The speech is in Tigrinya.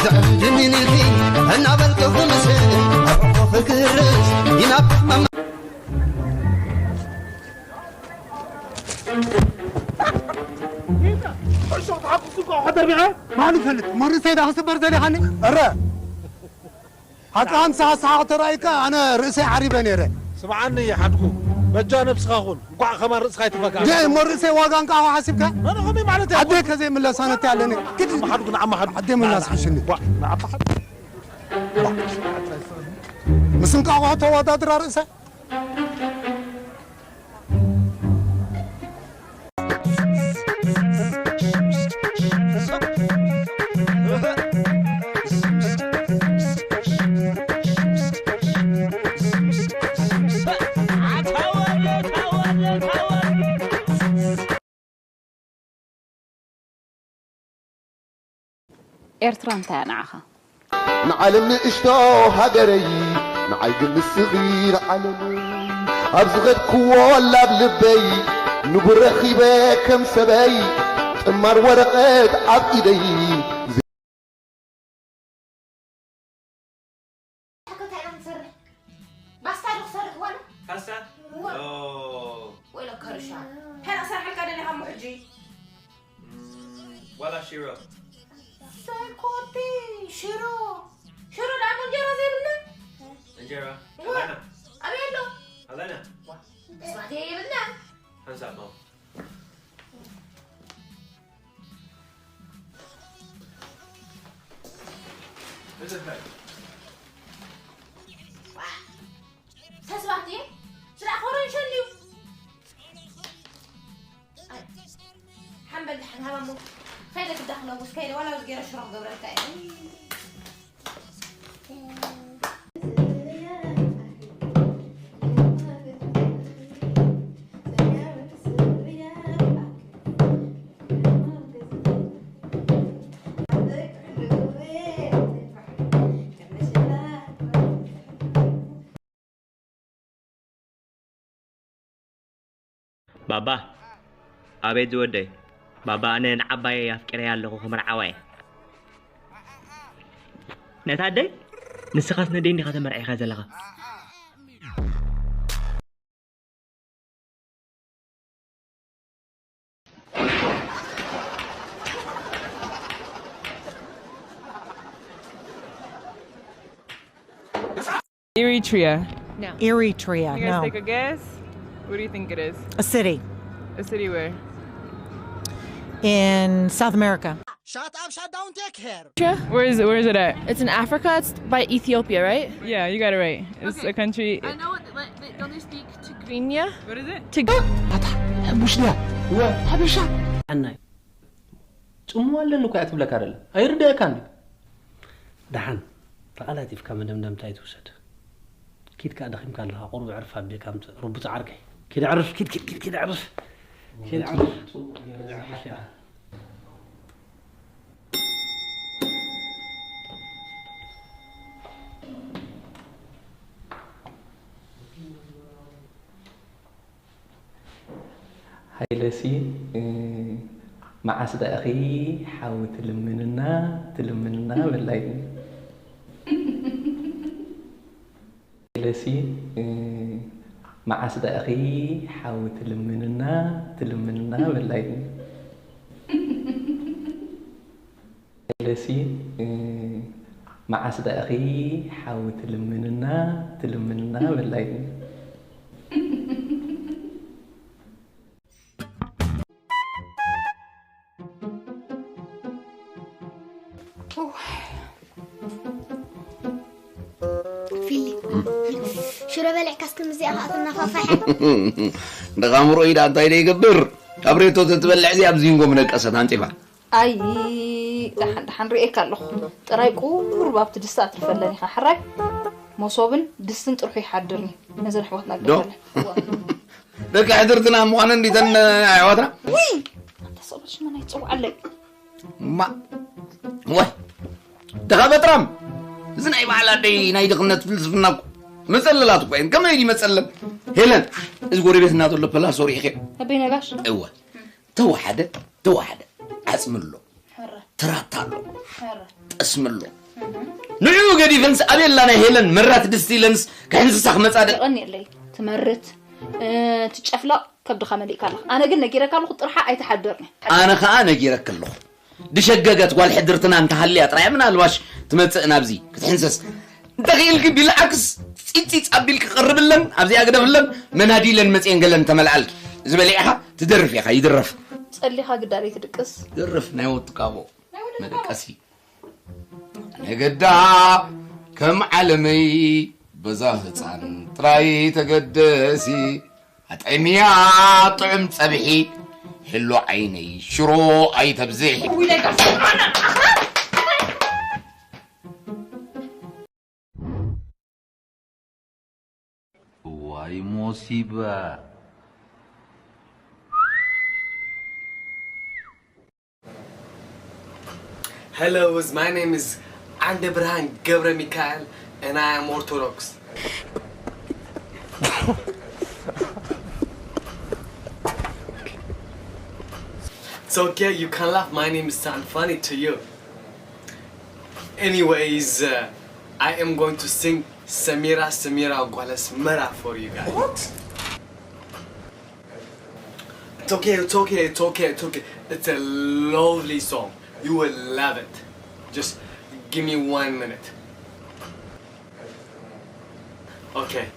ዘዕድንንኺ እናበልኩ ክምስል ኣቦ ክግርስ ይናፍቕ መማ ማን ይፈልጥ? መርሰይ ዳ ክስበር ዘሊኻኒ? እረ! ሓቃን ሳሳሓቕ ተራእይካ ኣነ ርእሰይ ዓሪበ ነይረ። ስምዓኒ ሓድጉ፣ በጃ ነብስኻ ኩን። እንኳዕ ከማን ርእስኻ ኣይትፈካ። ደ እሞ ርእሰይ ዋጋ እንቃ ሓሲብካ? ኣነ ከመይ ማለት እያ? ዓደይ ከዘይምለሳ ነቲ ኣለኒ። ግድ ዓማ ሓድጉ፣ ንዓማ ሓድጉ። ዓደይ ምላስ ሓሽኒ። ዋ፣ ንዓማ ሓድጉ። ምስ እንቃቑሖ ተወዳድራ ርእሰ? ኤርትራ እንታይ እያ ንዓኻ? ንዓለም ንእሽቶ ሃገረይ ንዓይ ግን ንስኺ ንዓለመይ ኣብ ዝኸድክዎ ላብ ልበይ ንቡር ረኺበ ከም ሰበይ ጥማር ወረቐት ኣብ ኢደይ ሕክታ ኢና ንሰርሕ ባስታ ዶ ክሰርሕ ዋላ ፓስታ እወ ኦ ወይለ ከርሻ እንታይ ዳ ክሰርሐልካ ደሊኻ እሞ ሕጂ ዋላ ሽሮ ሰኮቲ ሽሮ ሽሮ ዳሞ እንጀራ ዘይብልና እንጀራ እወ ኣለና ኣበይ ኣሎ ኣለና ስማቴ የብልና ሓንሳብ ማው ተስባቲ ስራሕ ኮረንሸን ድዩ ሓንበል ድሓን ሃባሞ ከይደ ክዳኽለውስ ከይደ ዋላ ገይረ ሽሮ ክገብረልካ እየ ባባ ኣቤት ዝወደይ ባባ ኣነ ንዓባየይ ኣፍቂረያ ኣለኹ ክምርዓዋ እየ ነታ ኣደይ ንስኻስ ነደይ እንዲኻ ተመርዒኻ ዘለኻ Eritrea. No. Eritrea. You guys No. Take a guess. What do you think it is? A city. A city where? In South America. Shut up, shut down, take care. Where is where is it at? It's in Africa. It's by Ethiopia, right? Yeah, you got it right. It's okay. A country. I know what. What they, don't they speak Tigrinya? What is it? Tig. ሕቡሽ ድያ እወ ሓበሻ ኣናይ ጽምዋ ኣለኒ እኮ እያ ትብለካ ደላ ኣይርዳእካ እንዲ ደሓን ተቓላጢፍካ መደምደምታ ኣይትውሰድ ኪድ ከኣ ደኺምካ ኣለኻ ቁሩብ ዕርፍ ኣቢልካ ምጽእ ርቡጽ ዓርከይ ኪድ ዕርፍ ኪድ ኪድ ኪድ ኪድ ዕርፍ ኪድ ዕርፍ ሃይለሲ መዓስ ደኣ ኢኺ ሓዊ ትልምንና ትልምንና በላይኒ ሃይለሲ መዓስ ደኣ ኢኺ ሓዊ ትልምንና ትልምንና በላይኒ ሃይለሲ መዓስ ደኣ ኢኺ ሓዊ ትልምንና ትልምንና በላይኒ ፊሊ ሽሮ በሊዕካስ ከምዚኣ ከዓ ትናፋፋሐ ደቓ ምርኦይ ደኣ እንታይ ደይገብር ካብ ሬቶ ተትበልዕ እዚ ኣብ ዚንጎ ምነቀሰት ኣንጢፋ ኣይ ደሓን ደሓን ርእየካ ኣለኹ ጥራይ ቁሩብ ኣብቲ ድስቲ ኣትርፈለን ኢኻ ሕራይ መሶብን ድስትን ጥርሑ ይሓድርኒ ነዘን ኣሕዋትና ዶ ግበረለን ደቂ ሕድርትና ምዃነን ዲተን ኣሕዋትና ውይ ኣንታ ሰበል ሽመን ኣይትፅውዓለይ ማ ወይ ድኻ በጥራም እዚ ናይ በዓል ኣደይ ናይ ድኽነት ፍልስፍና እኮ መፀለላት እኮ እየን ከመይ ድዩ መፀለል ሄለን እዚ ጎረቤትና ዘሎ ፕላስ ሪኢኸ ኣበይ ነጋሽ እወ ተወሓደ ተወሓደ ዓፅሚ ኣሎ ሕረ ትራታ ኣሎ። ጠስሚ ኣሎ። ንዕኡ ገዲፈንስ ኣቤላ ናይ ሄለን መራት ድስቲ ኢለንስ ክሕንስሳ ክመጻ ደ- የቐንየለይ። ትመርት፣ ትጨፍለቕ፣ ከብድኻ መሊእካ ኣለኻ። ኣነ ግን ነጊረካ ኣለኹ፣ ጥርሓ ኣይትሓድርኒ። ኣነ ኸኣ ነጊረኪ ኣለኹ። ድሸገገት ጓል ሕድርትና እንተሃልያ ጥራይ ምናልባሽ ትመጽእ ናብዚ ክትሕንስስ። እንተኽኢልኪ ቢልዓክስ ጺጺጽ ኣቢልኪ ቀርብለን፣ ኣብዚኣ ግደፍለን፣ መናዲለን መጽየን ገለን ተመልኣልኪ። ዝበሊዕኻ ትደርፍ ኢኻ፣ ይድረፍ። ጸሊኻ ግዳለይ ትድቅስ። ድርፍ ናይ ወጥቃቦ መደቀሲ። ነገዳ ከም ዓለመይ በዛ ህፃን ጥራይ ተገደሲ ኣጠሚያ ጥዑም ፀብሒ ህሎ ዓይነይ ሽሮ ኣይተብዝሒ። እዋይ ሞሲባ። Hello, my name is Andebraham Gebre Mikael and I am Orthodox. It's okay, you can laugh. My name is sound funny to you. Anyways, uh, I am going to sing Samira Samira Gwales Mera for you guys. What? It's okay, it's okay, it's okay, it's okay. It's a lovely song. You will love it. Just give me one minute. Okay.